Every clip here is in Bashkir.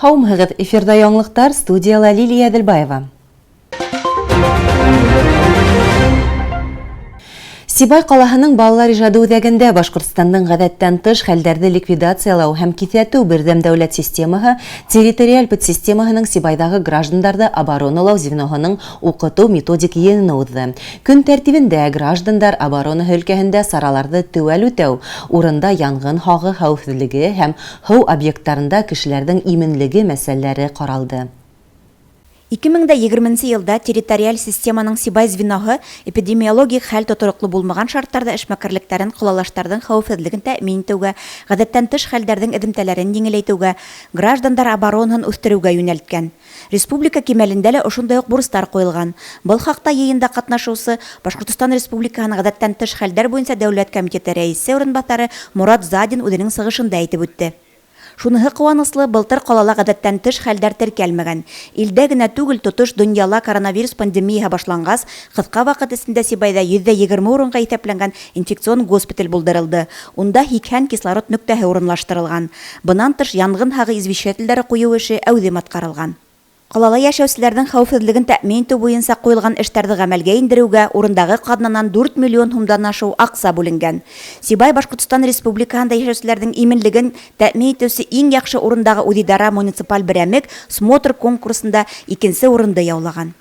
Һаумыһығыҙ, эфирҙа яңылыҡтар, студияла Лилия Әҙелбаева. Сибай ҡалаһының балалар ижады үҙәгендә Башҡортостандың ғәҙәттән тыш хәлдәрҙе ликвидациялау һәм киҫәтеү берҙәм дәүләт системаһы территориаль подсистемаһының Сибайҙағы граждандарҙы обороналау звеноһының уҡытыу методик йыйыны уҙҙы. Көн тәртибендә граждандар оборонаһы өлкәһендә сараларҙы теүәл үтәү, урында янғын һағы хәүефһеҙлеге һәм һыу объекттарында кешеләрҙең именлеге мәсьәләләре ҡаралды. 2020 нче елда территориаль системаның Сибай звеноһы эпидемиологик хәл тотороҡло булмаған шарттарҙа эшмәкәрлектәрен ҡалалаштарҙың хәүефһеҙлеген тәьмин итеүгә, ғәҙәттән тыш хәлдәрҙең эҙемтәләрен еңеләйтеүгә, граждандар оборонаһын үҫтереүгә йүнәлткән. Республика кимәлендә лә ошондай уҡ бурыстар ҡуйылған. Был хаҡта йыйында ҡатнашыусы Башҡортостан Республикаһының Ғәҙәттән тыш хәлдәр буйынса дәүләт комитеты рәйесе урынбаҫары Морат Задин үҙенең сығышында әйтеп үтте. Шуныһы ҡыуаныслы, былтыр ҡалала ғәҙәттән тыш хәлдәр теркәлмәгән. Илдә генә түгел, тотош донъяла коронавирус пандемияһы башланғас, ҡыҫҡа ваҡыт эсендә Сибайҙа 120 урынға иҫәпләнгән инфекцион госпиталь булдырылды. Унда 80 кислород нөктәһе урынлаштырылған. Бынан тыш, янғын һағы извещательдәре ҡуйыу эше әүҙем атҡарылған. Ҡалала йәшәүселәрҙең хәүефһеҙлеген тәьмин итеү буйынса ҡуйылған эштәрҙе ғәмәлгә индереүгә урындағы ҡаҙнанан 4 миллион һумдан ашыу аҡса бүленгән. Сибай Башҡортостан Республикаһында йәшәүселәрҙең именлеген тәьмин итеүсе иң яҡшы урындағы үҙидара муниципаль берәмек смотр конкурсында икенсе урынды яулаған.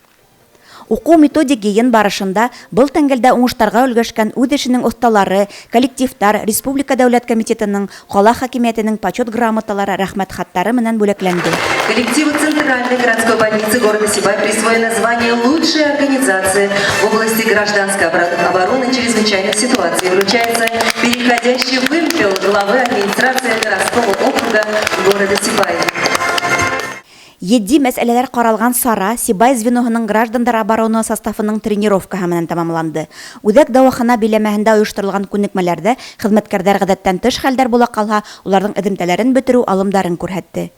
Уҡыу методик йыйын барышында был тәңгәлдә уңыштарға өлгәшкән үҙ эшенең оҫталары, коллективтар, Республика дәүләт комитетының, ҡала хакимиәтенең почет грамоталары, рәхмәт хаттары менән бүләкләнде. Коллективу Центральной городской больницы города Сибай присвоено звание «Лучшая организация в области гражданской обороны чрезвычайных ситуаций». Вручается переходящий вымпел главы администрации городского округа города Сибай. Етди мәсьәләләр ҡаралған сара Сибай звеноһының граждандар обороны составының тренировкаһы менән тамамланды. Үҙәк дауахана биләмәһендә ойошторолған күнекмәләрҙә хеҙмәткәрҙәр ғәҙәттән тыш хәлдәр була ҡалһа, уларҙың эҙемтәләрен бөтөрөү алымдарын күрһәтте.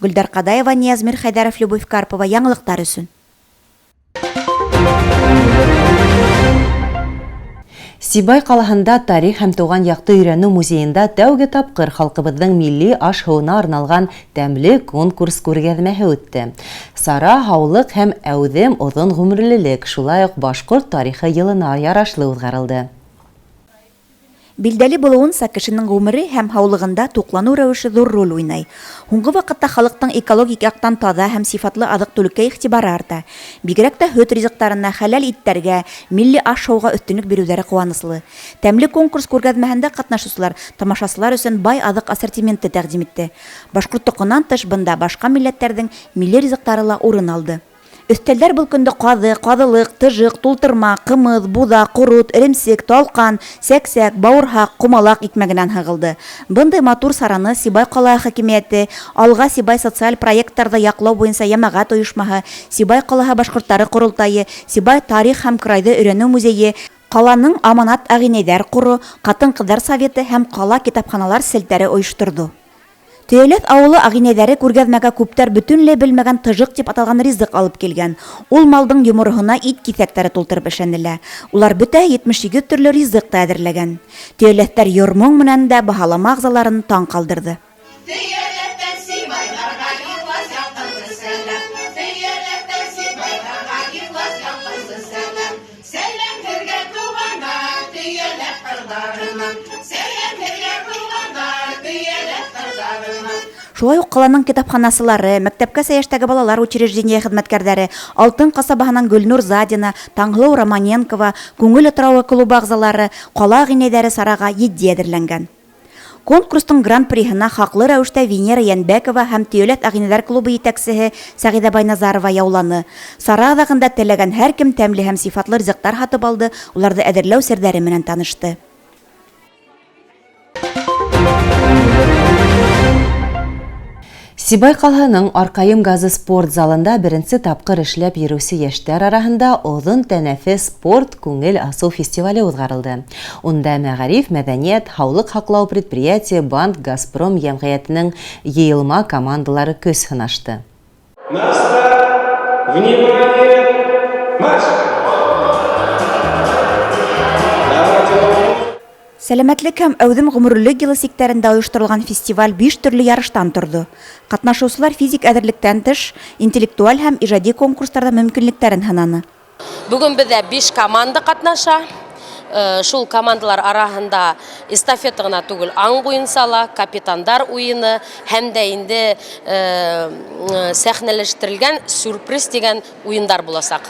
Гөлдар Ҡадаева, Нияз Мирхәйҙәров, Любовь Карпова. Яңылыҡтар өсөн. Сибай ҡалаһында тарих һәм тыуған яҡты өйрәнеү музейында тәүге тапҡыр халҡыбыҙҙың милли аш-һыуына арналған тәмле конкурс күргәҙмәһе үтте. Сара һаулыҡ һәм әүҙем оҙон ғүмерлелек, шулай уҡ башҡорт тарихы йылына ярашлы уҙғарылды. Билдәле булыуынса, кешенең ғүмере һәм һаулығында туҡланыу рәүеше ҙур роль уйнай. Һуңғы ваҡытта халыҡтың экологик яҡтан таҙа һәм сифатлы аҙыҡ-түлеккә иғтибары арта. Бигерәк тә һөт ризыҡтарына, хәләл иттәргә, милли аш-һыуға өҫтөнлөк биреүҙәре ҡыуаныслы. Тәмле конкурс күргәҙмәһендә ҡатнашыусылар тамашасылар өсөн бай аҙыҡ ассортименты тәҡдим итте. Башҡорттоҡонан тыш бында башҡа милләттәрҙең милли ризыҡтары ла урын алды. Өҫтәлдәр был көндө ҡаҙы, ҡаҙылыҡ, тыжыҡ, тултырма, ҡымыҙ, буҙа, ҡорот, эремсек, талҡан, сәк-сәк, бауырһаҡ, ҡомалаҡ икмәгенән һығылды. Бындай матур сараны Сибай ҡала хакимиәте, Алға Сибай социаль проекттарҙы яҡлау буйынса йәмәғәт ойошмаһы, Сибай ҡалаһы башҡорттары ҡоролтайы, Сибай тарих һәм крайҙы өйрәнеү музейы, ҡаланың Аманат ағинәйҙәр ҡоро, ҡатын-ҡыҙҙар советы һәм ҡала китапханалар селтәре ойошторҙо. Төйәләҫ ауылы ағинәйҙәре күргәҙмәгә күптәр бөтөнләй белмәгән тыжыҡ тип аталған ризыҡ алып килгән. Ул малдың йомороһона ит киҫәктәре тултырып эшләнелә. Улар бөтәһе 78 төрлө ризыҡ та әҙерләгән. Төйәләҫтәр йор-моң менән дә баһалама ағзаларын таң ҡалдырҙы. Шулай уҡ ҡаланың китапханасылары, мәктәпкәсә йәштәге балалар учреждение хеҙмәткәрҙәре, Алтын ҡасабаһынан Гөлнур Задина, Таңһылыу Романенкова, Күңел утрауы клубы ағзалары, ҡала ағинәйҙәре сараға етди әҙерләнгән. Конкурстың гран-приһына хаҡлы рәүештә Венера Йәнбәкова һәм Төйәләҫ ағинәйҙәр клубы етәксеһе Сәғиҙә Байназарова яуланы. Сара аҙағында теләгән һәр кем тәмле һәм сифатлы ризыҡтар һатып алды, уларҙы әҙерләү серҙәре менән танышты. Сибай ҡалаһының Арҡайым газы спорт залында беренсе тапҡыр эшләп йөрөүсе йәштәр араһында оҙон тәнәфес спорт күңел асыу фестивале уҙғарылды. Унда мәғариф, мәҙәниәт, һаулыҡ һаҡлау предприятие, банк, Газпром йәмғиәтенең йыйылма командалары көс һынашты. На старт! Внимание! Марш! Сәләмәтлек һәм әүҙем ғүмерлек йылы сиктәрендә ойошторолған фестиваль биш төрлө ярыштан торҙо. Ҡатнашыусылар физик әҙерлектән тыш, интеллектуаль һәм ижади конкурстарҙа мөмкинлектәрен һынаны. Бөгөн беҙҙә биш команда ҡатнаша. Шул командалар араһында эстафета ғына түгел, аң буйынса ла, капитандар уйыны һәм дә инде сәхнәләштерелгән сюрприз тигән уйындар буласаҡ.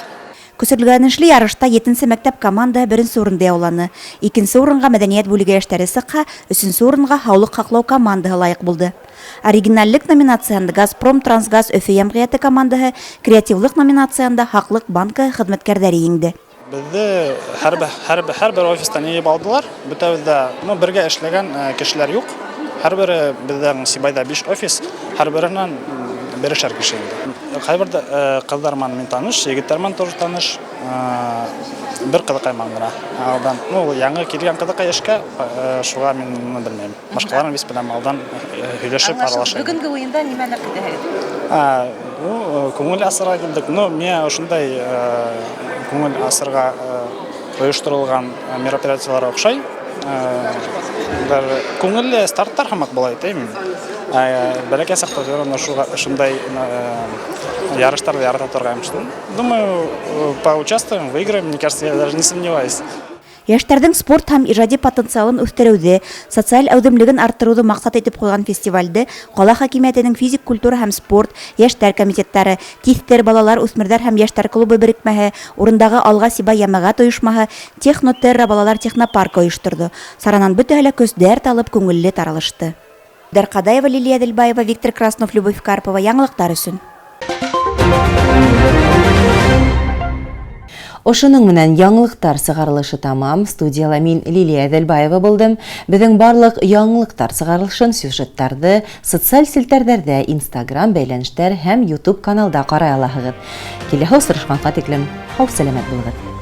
Көсөргәнешле ярышта етенсе мәктәп командаһы беренсе урынды яуланы. Икенсе урынға мәҙәниәт бүлеге йәштәре сыҡһа, өсөнсө урынға һаулыҡ һаҡлау командаһы лайыҡ булды. Оригинальлек номинацияһында Газпром Трансгаз Өфө йәмғиәте командаһы, креативлыҡ номинацияһында Һаҡлыҡ банкы хеҙмәткәрҙәре еңде. Беҙҙе һәр бер офистан йыйып алдылар. Бөтәбеҙ дә, ну, бергә эшләгән кешеләр юҡ. Һәр бере беҙҙең Сибайҙа биш офис, һәр береһенән берешәр кеше инде. Ҡайбер ҡыҙҙар менән мин таныш, егеттәр менән тоже таныш. Бер ҡыҙыҡай менән генә. Алдан, ну, яңы килгән ҡыҙыҡай эшкә, шуға мин уны белмәйем. Башҡаларын вис беләм, алдан һөйләшеп аралашайым. Бөгөнгө уйында нимәләр көтәһегеҙ? Ну, күңел асырға килдек. Ну, миңә ошондай күңел асырға ойошторолған мероприятиялар оҡшай. Бер күңелле старттар һымаҡ була әйтәйем. Бәләкәй саҡта все равно шундай ярыштарҙы ярата торғайным. Думаю, поучаствуем, выиграем, мне кажется, я даже не сомневаюсь. Йәштәрҙең спорт һәм ижади потенциалын үҫтереүҙе, социаль әүҙемлеген арттырыуҙы маҡсат итеп ҡуйған фестивалде ҡала хакимиәтенең физик культура һәм спорт, йәштәр комитеттары, Тиҫтер балалар, үҫмерҙәр һәм йәштәр клубы берекмәһе, урындағы Алға Сибай йәмәғәт ойошмаһы, Технотерра балалар технопаркы ойошторҙо. Саранан бөтәһе лә көс дәрт алып күңелле таралышты. Дарҡадаева Лилия Әҙелбаева, Виктор Краснов, Любовь Карпова. Яңылыҡтар өсөн. Ошоноң менән яңылыҡтар сығарылышы тамам. Студияла мин, Лилия Әҙелбаева, булдым. Беҙҙең барлыҡ яңылыҡтар сығарылышын, сюжеттарҙы социаль селтәрҙәрҙә, Инстаграм бәйләнештәр һәм YouTube каналда ҡарай алаһығыҙ. Киләһе осрашҡанға тиклем һау сәләмәт булығыҙ.